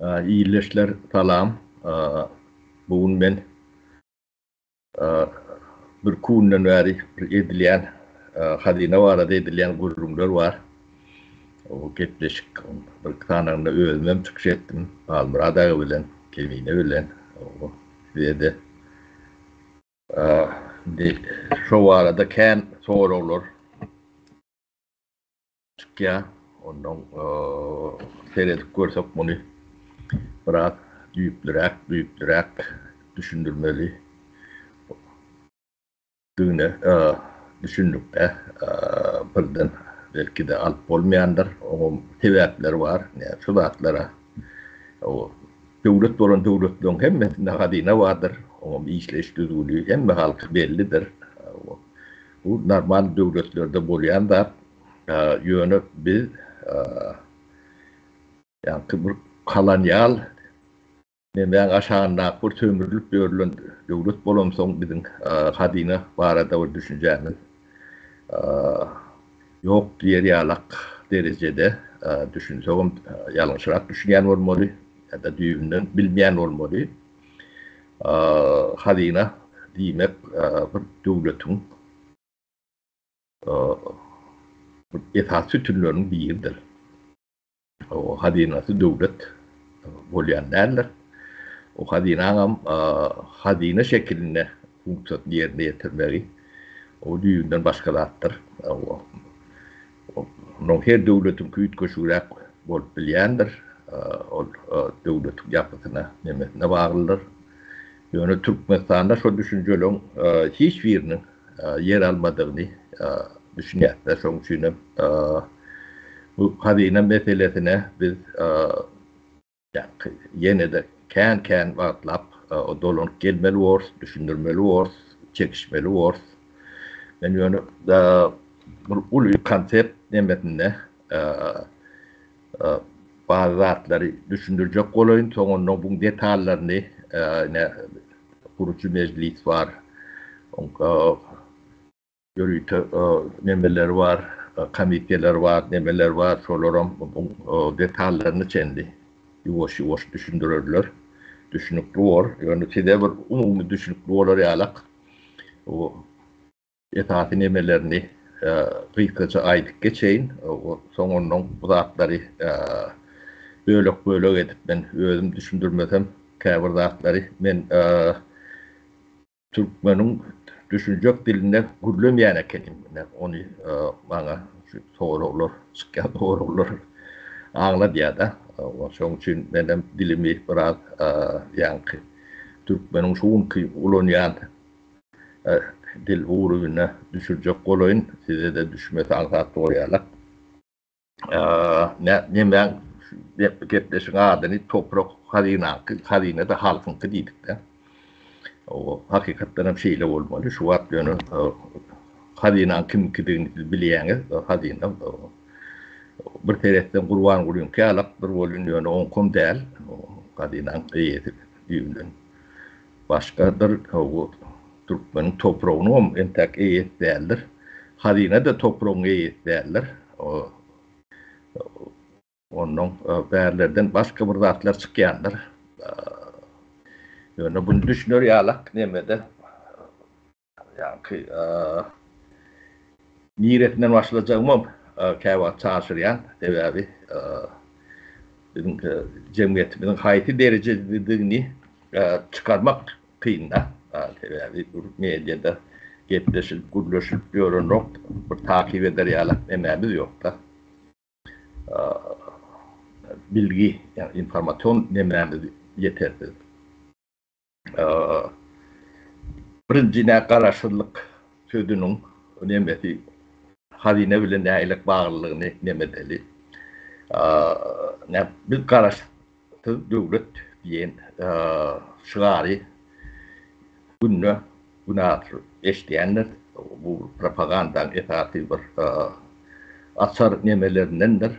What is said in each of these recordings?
Ildeşler salam. Bu gün men bir günden bäri bir edilýän hazyna barada edilýän gürrüňler bar. O gepleşik bir sanagynda özüm hem çykyş etdim. Halmyrat aga bilen, Kemine bilen. Size-de indi şo barada kän soraglar çykýar. Ondan seredip görsek muny biraz düýplüräk, düýplüräk düşündirmeli. Düne düşündikde birden belki-de alyp bolmaýandyr. Oňam sebäpleri bar. Şu zatlara döwlet bolan döwletleriň hemmesinde hazyna bardyr. Oňam işleýiş düzgüni hemme halka bellidir. Bu normal döwletlerde bolýan zat. Ýöne biz ýaňky bir kolonial nemäň aşagyndaky bir sömürilip ýörülen döwlet bolansoň biziň hazyna barada bir düşünjämiz ýok diýer ýalak derejede düşünsegem ýalňyşrak düşünýän bolmaly ýa-da düýbünden bilmeýän bolmaly. Hazyna diýmek bir döwletiň esasy sütünleriniň biridir. O hazynasy döwlet bolýan däldir. O hazynaňam hazyna şekilinde funksiýasyny ýerine ýetirmegi o düýbünden başga zatdyr. Onuň her döwletiňki üýtgeşigräk bolup bilýändir. Ol döwletiň ýapysyna, nemesine baglydyr. Ýöne Türkmenistanda şo düşünjeleň hiç biriniň ýer almadygyny düşünýäs-de. Şonuň üçin hem bu hazyna meselesine biz ýene-de kän-kän wagtlap dolanyp gelmeli borus, düşündirmeli borus, çekişmeli borus. Men ýöne bir uly konsept nemesinde Bazy zatlary düşündirjek bolaýyn, soňunda buň detallaryny ine gurujy mejlis bar, ýörite nemeleri bar, komissiýalar bar, nemeler bar, şolaram buň detallaryna çenli ýuwaş-ýuwaş düşündirerler. Düşünikli bor. Ýöne size bir umumy düşünikli bolar ýalak. Esasy nemelerini gysgaça aýdyp geçeýin. Soň onnoň bu zatlary bölek-bölek edip men özüm düşündirmesem käbir zatlary men türkmeniň düşünjek dilinde gürlemeýän ekenim. Ine ony maňa şu soraglar çykýan soraglar aňladýar-da. Şonuň üçin menem dilimi biraz ýaňky türkmeniň şu günki ulanýan Dil ugruna düşürjek bolaýyn, size-de düşmesi aňsat bolýarlar. Nemäň gepleşigiň adyny toprak hazynaňky, hazyna-da halkyňky diýdik-de. O hakykatdan hem şeýle bolmaly. Şu wagt ýöne hazynaň kimiňkidigini siz bilýäňiz. Hazyna bir seretseň Gurbangulyňky ýalak bir bolýan, ýöne oňkam däl. Hazynaň eýesi düýbünden. Başgadyr, hawa, türkmeniň topragynyňam entäk eýesi däldir. Hazyna-da topragyň eýesi däldir. Onnoň bärlerden başga bir zatlar çykýandyr. Ýöne buny düşüner ýalak nemede Ýaňky niresinden başlajagymam käwagt çaşyrýan. Sebäbi biziň jemgyýetimiziň haýsy derejededigini çykarmak kyn-da. Sebäbi bu mediada gepleşilip, gürleşilip ýörenok, bir takyp eder ýalak nemämiz ýok-da. Bilgi, ýagny informasion nemämiz ýetersiz. Birinji nä garaşsyzlyk sözüniň nemesi hazyna bilen nähili baglylygyny nemedeli. Nä biz garaşsyz döwlet diýen şygary günde günaşa eşidýändir. Bu propagandaň esasy bir açar nemelerindendir.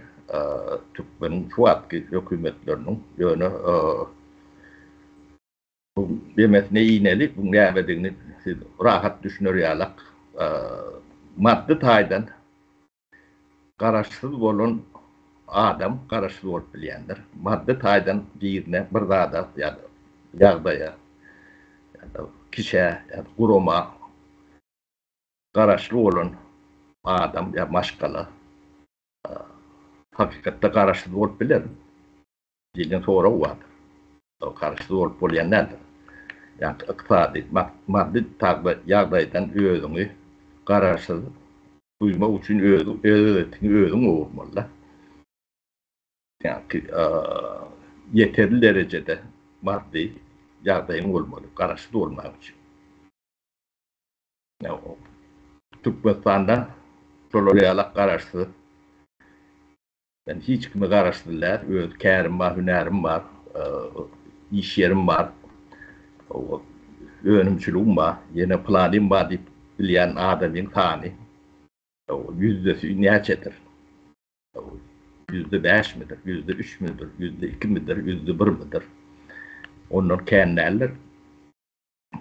Türkmeniň şu wagtky hökümetleriniň ýöne Bu demesine ineli, bu nämedigini siz rahat düşüner ýalak. Maddy taýdan garaşsyz bolan adam garaşsyz bolup bilýändir. Maddy taýdan birine bir zada ýa-da ýagdaýa ýa-da kişä ýa-da gurama garaşly bolan adam ýa maşgala hakykatda garaşsyz bolup bilermi? Diýlen sorag bardyr. Garaşsyz bolup bolýan däldir. Ýagny ykdysady, maddy ýagdaýdan özüňi garaşsyz duýmak üçin öz etiňi özüň gowurmaly-da. Ýagny ýeterli derejede maddy ýagdaýyň bolmaly, garaşsyz bolmak üçin. Türkmenistanda şolar ýalak garaşsyz Men hiç kime garaşsyz däl, öz kärim bar, hünärim bar, iş ýerim bar, önümçiligim bar, ýene planym bar diýip bilýän adamyň sany ýüzdesi näçedir? Ýüzde bäşmidir, ýüzde üçmüdir, ýüzde ikimidir, ýüzde birmidir? Ondan kän däldir.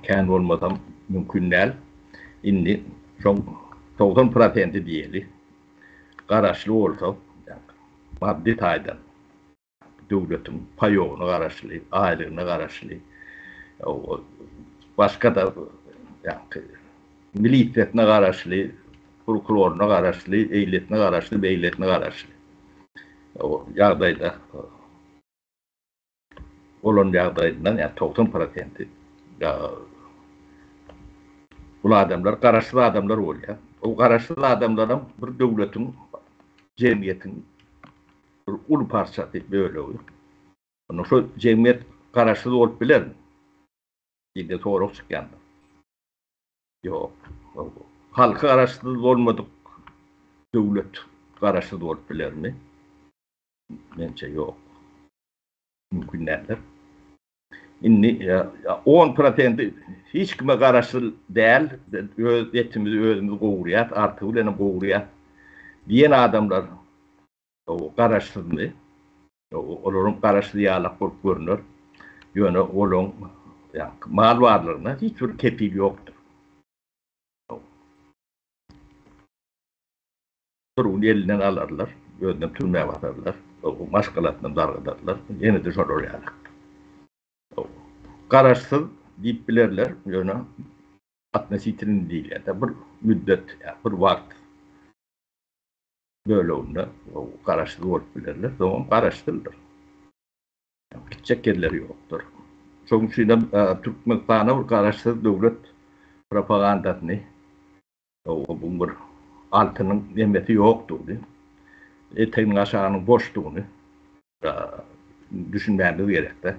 Kän bolmasam mümkin däl. Indi şoň 90 prosenti diýeli garaşly bolsa, maddy taýdan döwletiň paýogyna garaşly, aýlygyna garaşly, başga-da ýaňky milisiýasyna garaşly, prokuroryna garaşly, eýlesine garaşly, beýlesine garaşly. O ýagdaýda bolan ýagdaýyndan ýa 90 prosenti bul adamlar garaşsyz adamlar bolýar. O garaşsyz adamlaram bir döwletiň, jemgyýetiň bir uly parçasy, bölegi. Onda şo jemgyýet garaşsyz bolup bilermi? Diýen sorag çykýandyr. Ýok. Halky garaşsyz bolmadyk döwlet garaşsyz bolup bilermi? Mençe ýok. Mümkin däldir. Indi 10 prosenti hiç kime garaşsyz däl, öz etimizi özümiz gowurýas, artygy bilen hem gowurýas diýen adamlar garaşsyzmy? Olaryň garaşsyz ýalak bolup görner. Ýöne olaryň mal barlygyna hiç bir kepil ýokdur. Bir gün elinden alarlar, özünem türmä basarlar, maşgalasynam dargadarlar, ýene-de şolar ýaly. Garaşsyz diýip bilerler, ýöne otnositelny diýilýär-de, bir müddet, bir wagt böleginde garaşsyz bolup bilerler, soňam garaşsyzdyr. Gitjek ýerleri ýokdur. Şonuň üçinem Türkmenistana bir garaşsyz döwlet propagandasyny Bu bir altynyň nemesi ýokdugyny, eteginiň aşagynyň boşdugyny düşünmämiz gerekde.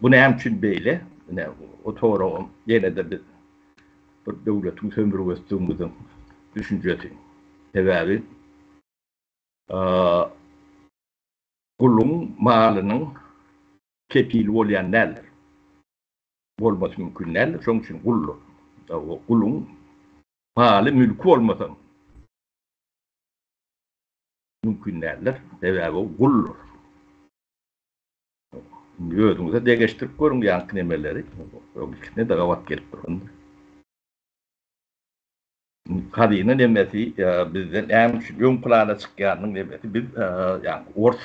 Bu näme üçin beýle? Ine, o soragam ýene-de biz bir döwletiň sömürgesidigimiziň düşünjesi. Sebäbi guluň malynyň kepili bolýan däldir. Bolmasy mümkin däldir. Şonuň üçin guldur. Guluň maly, mülki bolmasa mümkin däldir. Sebäbi o guldur. Indi özüňize deňeşdirip görüň ýaňky nemeleri. Ikisine-de gabat gelip durandyr. Hazyna nemesi bizde näme üçin öň plana çykýanynyň nemesi biz ýaňky ors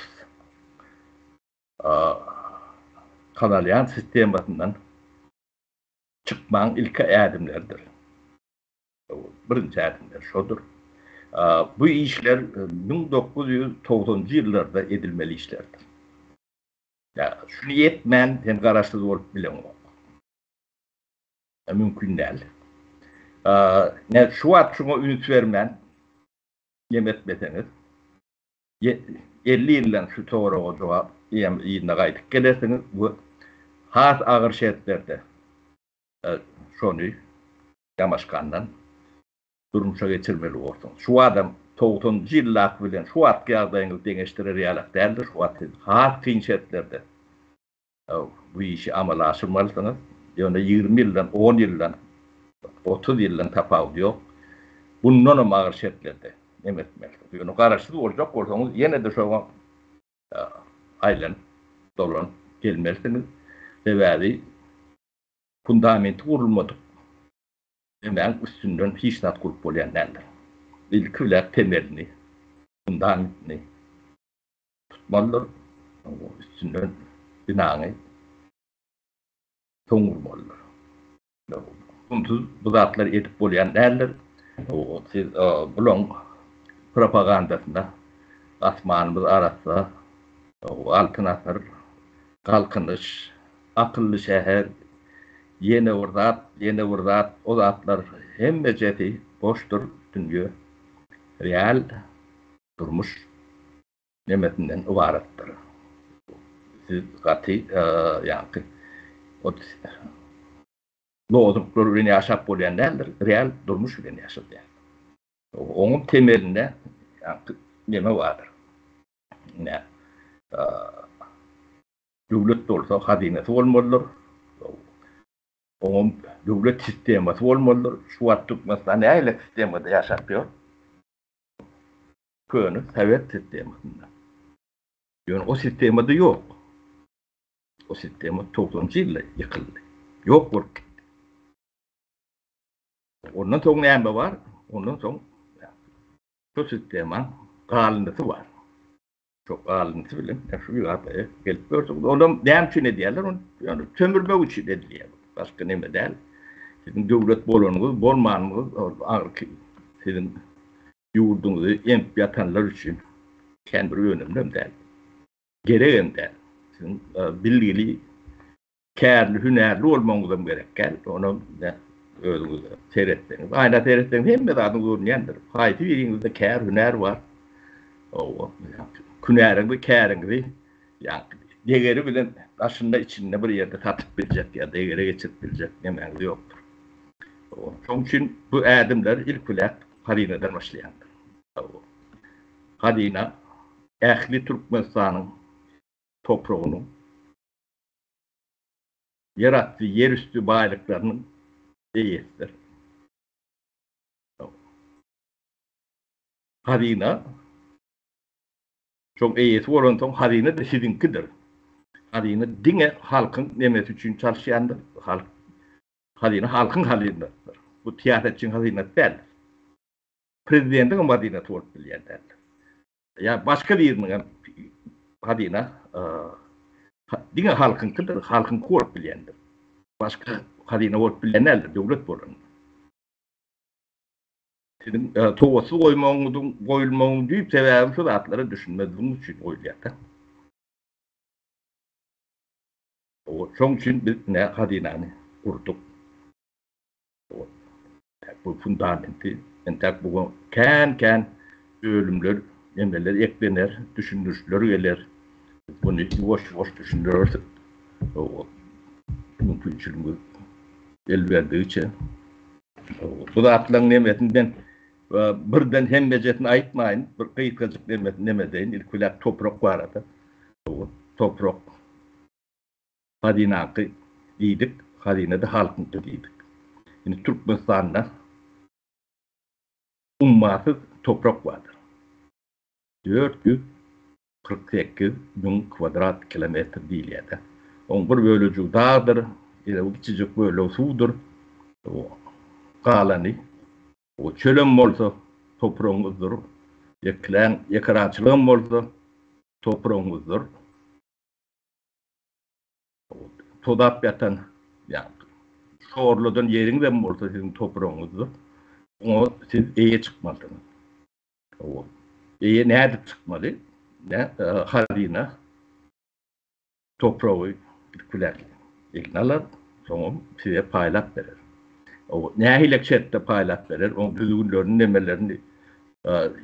Kanalýan sistemasyndan çykmagyň ilki ädimleridir. Birinji ädimler şodur. Bu işler 1990-njy ýyllarda edilmeli işlerdir. Şuny etmän sen garaşsyz bolup bileňok. Mümkin däl. Şu wagt şuňa üns bermän neme etmeseňiz, 50 ýyldan şu soraga jogap ýa yzyna gaýdyp gelersiňiz we has agyr şertlerde şony Ýamaşgandan durmuşa geçirmeli borsuňyz. Şu adam togsanynjy ýyldaky bilen şu wagtky ýagdaýyňyzy deňeşdirer ýalak däldir. Şu wagt siz has kyn şertlerde bu işi amala aşyrmalysyňyz. Ýöne 20 ýyldan, 10 ýyldan, 30 ýyldan tapawudy ýok. Bundanam agyr şertlerde neme etmelisiňiz. Ýöne garaşsyz boljak bolsaňyz, ýene-de şoňa aýlanyp, dolanyp gelmelisiňiz. Sebäbi fundamenti gurulmadyk nemäň üstünden hiç zat gurup bolýan däldir. Ilki bilen temelini. Fundamentini tutmalydyr. Üstünden binaňy soň gurmalydyr. Bunsuz bu zatlary edip bolýan däldir. Siz bulaň propagandasyna asmanymyz arassa, Altyn asyr, Galkynyş, akylly şäher, ýene bir zat, ýene bir zat, o zatlar hemmejesi boşdur, dünýe real durmuş nemesinden ybaratdyr. Siz gaty ýaňky lozunglar bilen ýaşap bolýan däldir, real durmuş bilen ýaşalýar. Onuň temelinde ýaňky neme bardyr. Ine, döwlet bolsa hazynasy bolmalydyr. Oňam döwlet sistemasy bolmalydyr. Şu wagt Türkmenistan nähili sistemada ýaşap ýör? Köne sowet sistemasynda. Ýöne o sistemada ýok. O sistema togsanynjy ýylda ýykyldy. Ýok bolup gitdi. Ondan soň näme bar? Ondan soň şu sistemaň galyndysy bar. Şu galyndysy bilen şu ýagdaýa gelip görsüňiz. Olam näme üçin edýärler? Ony ýöne sömürmek üçin edilýär. Başga neme däl. Siziň döwlet bolanyňyz, bolmanyňyz aňyrky siziň Ýurduňyzy emip ýatanlar üçin kän bir önemlem däl. Geregem däl. Siziň bilgili, kärli, hünärli bolmagyňyzam gerek däl. Onam özüňize seretseňiz, aýna seretseňiz hemme zadyň görünýändir. Haýsy biriňizde kär, hünär bar? Hawa, hünäriňizi, käriňizi ýaňky degeri bilen daşynda, içinde bir ýerde satyp biljek ýa degere geçirip biljek nemäňiz ýokdur. Şonuň üçin bu ädimler ilki bilen hazynadan başlaýandyr. Hazyna ähli Türkmenistanyň topragynyň, ýerasty, ýerüsti baýlyklarynyň eýesidir. Hazyna şoň eýesi bolansoň hazyna-da siziňkidir. Hazyna diňe halkyň nemesi üçin çalyşýandyr. Halk Hazyna halkyň hazynasydyr. Bu syýasatçyň hazynasy däldir. Prezidentiň hem hazynasy bolup bilýän däldir. Ýa başga biriniň hem hazyna diňe halkyňkydyr, halkyňky bolup bilýändir. Başga hazyna bolup bilýän däldir, döwlet bolanda. Siziň sowatsyz goýmagyňyzyň, goýulmagyň düýp sebäbi şu zatlara düşünmezligiňiz üçin goýulýar-da. Şoň üçin biz ine hazynany gurduk. Bu fundamenti entäk bu kän-kän bölümler, nemeler eklener, düşündirişler geler. Biz muny ýuwaş-ýuwaş düşündireris. Mümkinçiligimiz el berdigiçe. Bu zatlaryň nemesini men birden hemmejesini aýtmaýyn, bir gysgajyk nemesini neme edeýin. Ilki bilen toprak barada. Toprak hazynaňky diýdik, hazyna-da halkyňky diýdik. Indi Türkmenistanda ummasyz toprak bardyr. 448 müň kwadrat kilometr diýilýär-de. Oň bir bölejigi dagdyr, ýene bir kiçijik bölegi suwdur. Galany o çölem bolsa topragyňyzdyr, ekilen ekerançylygam bolsa topragyňyzdyr. Tozap ýatan, ýagny şorladan ýeriňizem bolsa siziň topragyňyzdyr. Oňa siz eýe çykmalysyňyz. Hawa. Eýe nädip çykmaly? Nä, hazyna topragy ilki bilen eline alar, soňam size paýlap berer. Hawa, nähili şertde paýlap berer, oň düzgünlerini, nemelerini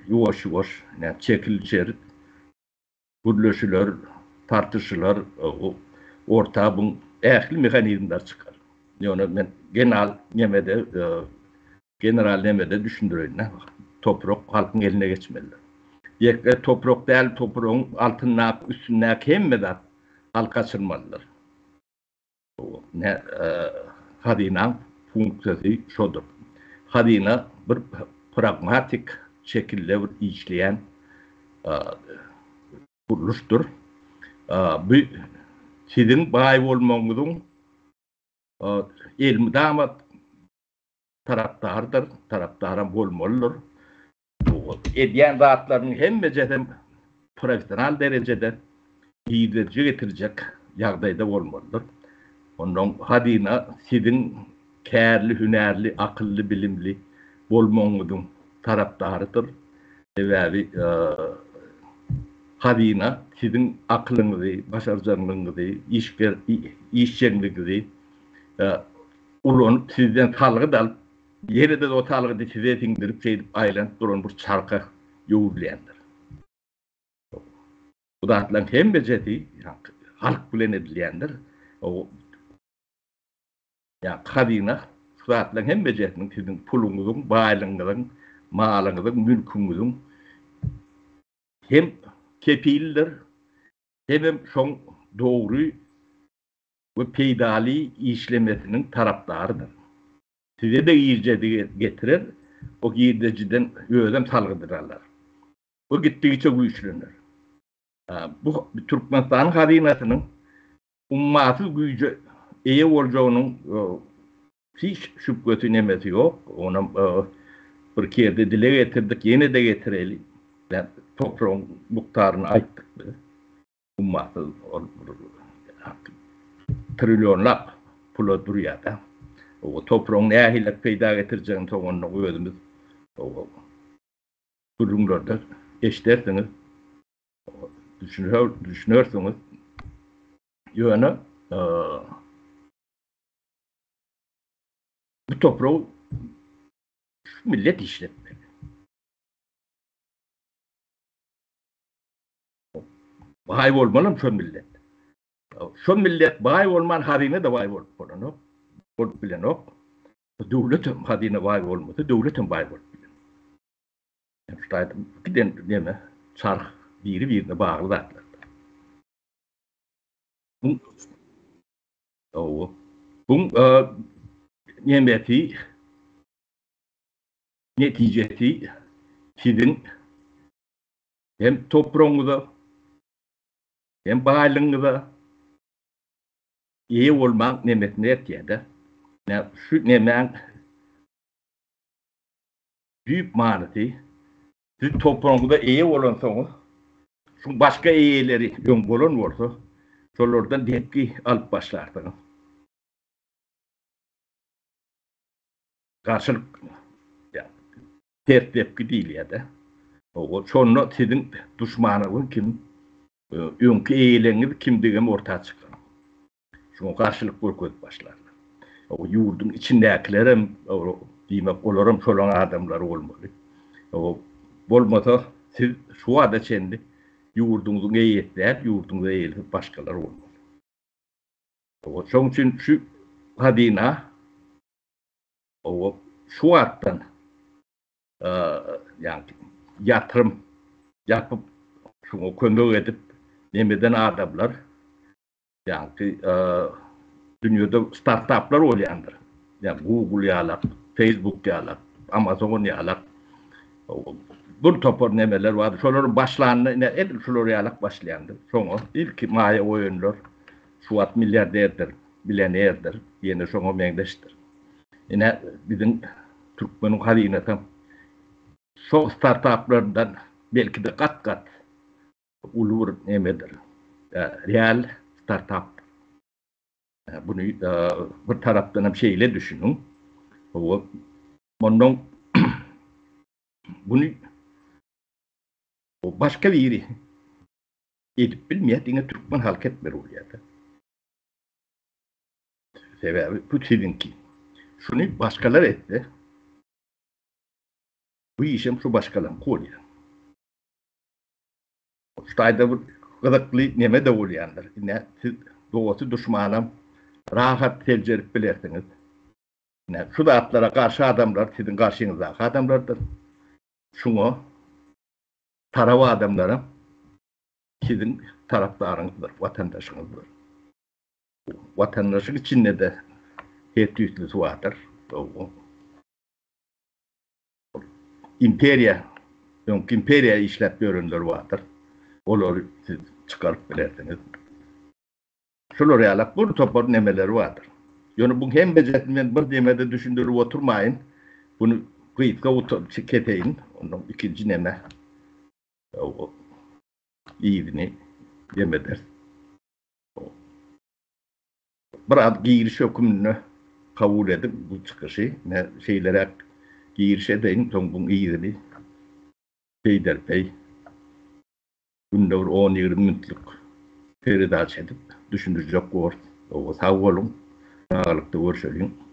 ýuwaş-ýuwaş, näme, çekilişer, Gürleşiler, tartyşylar, orta buň ähli mehanizmler çykar. Ýöne men genal nemede, general nemede düşündireýin-dä. Toprak halkyň eline geçmelidir. Ýeke toprak däl, topragyň altyndaky, üstündäki hemme zat halka açylmalydyr. Hazynaň funksiýasy şodur. Hazyna bir pragmatik şekilde bir işleýän gurluşdyr. Bu siziň baý bolmagyňyzyň elmydama tarapdarydyr, tarapdaram bolmalydyr. Edýän zatlarynyň hemmejesem professional derejede girdeji getirjek ýagdaýda bolmalydyr. Onnoň hazyna siziň kärli, hünärli, akylly, bilimli bolmagyňyzyň tarapdarydyr. Sebäbi hazyna siziň akylyňyzy, başarjaňlygyňyzy, işjeňligiňizi ulanyp, sizden salgyt alyp, ýene-de o salgydy size siňdirip, şeýdip aýlanyp duran bir çarka öwrülýändir. Bu zatlaryň hemmejesi halk bilen edilýändir. Ýa hazyna şu zatlaryň hemmejesiniň siziň puluňyzyň, baýlygyňyzyň, malyňyzyň, mülküňiziň hem kepilidir, hemem şoň dogry we peýdaly işlemesiniň tarapdarydyr. Size-de girjedi getirer, o girdejiden özem salgydyny alar. Bu gitdigiçe güýçlener. Bu Türkmenistanyň hazynasynyň ummasyz güýje eýe boljagynyň hiç şübhesi nemesi ýok. Onam birki ýerde dile getirdik, ýene-de getireli. Topragyň mukdaryny aýtdyk biz. Ummasyz ol trillionlap pula durýar-da. O topragyň nähili peýda getirjegini soň onda özümiz gürrüňlerde eşidersiňiz, düşünersiňiz. Ýöne bu topragy şu millet işletmeli. Baý bolmalam şo millet. Şo millet baý bolman hazyna-da baý bolup bolanok, bolup bilenok. Döwletem hazyna baý bolmasa, döwletem baý bolup bilenok. Şu taýda giden neme, çarh biri-birine bagly zatlar. Bu Hawa. Buň nemesi netijesi siziň hem topragyňyza, hem baýlygyňyza eýe bolmaň nemesine eltýär-de. Şu nemäň düýp manysy, siz topragyňyza eýe bolansoňyz, şuň başga eýeleri öň bolan bolsa, şolardan depgi alyp başlarsyňyz. Garşylyk ters depgi diýilýär-de. Şonda siziň duşmanyňyz kim, öňki eýeleriňiz kimdigem orta çykar. Şoňa garşylyk görkezip başlarlar. Ýurduň içindäkilerem, diýmek, olaram şolaň adamlary bolmaly. Bolmasa, siz şu wagta çenli ýurduňyzyň eýesi däl, ýurduňyzyň eýesi başgalar bolmaly. Şonuň üçin şu hazyna şu wagtdan ýatyrym ýapyp, şoňa kömek edip, nemeden adamlar Ýaňky dünýede startaplar bolýandyr. Ýa Google ýalak, Facebook ýalak, Amazon ýalak. Bir topar nemeler bar. Şolar başlanda ine edil şular ýalak başlaýandyr. Şoňa ilki maýa goýanlar şu wagt milliarderdir, millionerdir, ýene şoňa meňzeşdir. Ine biziň türkmeniň hazynasam şo startaplardan belki-de gat-gat uly bir nemedir. Real startapdyr. Buny bir tarapdan hem şeýle düşüniň. Hawa, ondan buny başga biri edip bilmeýär, diňe türkmen halky etmeli bolýar. Sebäbi bu siziňki. Şuny başgalar etse, bu işem şu başgalaryňky bolýar. Şu taýda bir gyzykly neme-de bolýandyr. Ine, siz dosty duşmanam rahat seljerip bilersiňiz. Ine, şu zatlara garşy adamlar siziň garşyňyzdaky adamlardyr. Şuňa tarap adamlaram siziň tarapdaryňyzdyr, watandaşyňyzdyr. Watandaşyň içinde-de her tüýslüsi bardyr. Imperiýa, öňki imperiýa işläp ýörenler bardyr. Olary siz çykaryp bilersiňiz. Şular ýalak bir topar nemeleri bardyr. Ýöne bu hemmejesini men bir demede düşündirip oturmaýyn. Buny. gysga keseýin, ondan ikinji neme yzyny jem ederis. Biraz giriş höküminde kabul ediň bu çykyşy. Men şeýleräk giriş edeýin, soň buň yzyny beýderpeý günde bir on-ýigrimi minutlyk peredaça edip düşündirjek borus. Sag boluň, saglykda görşeliň.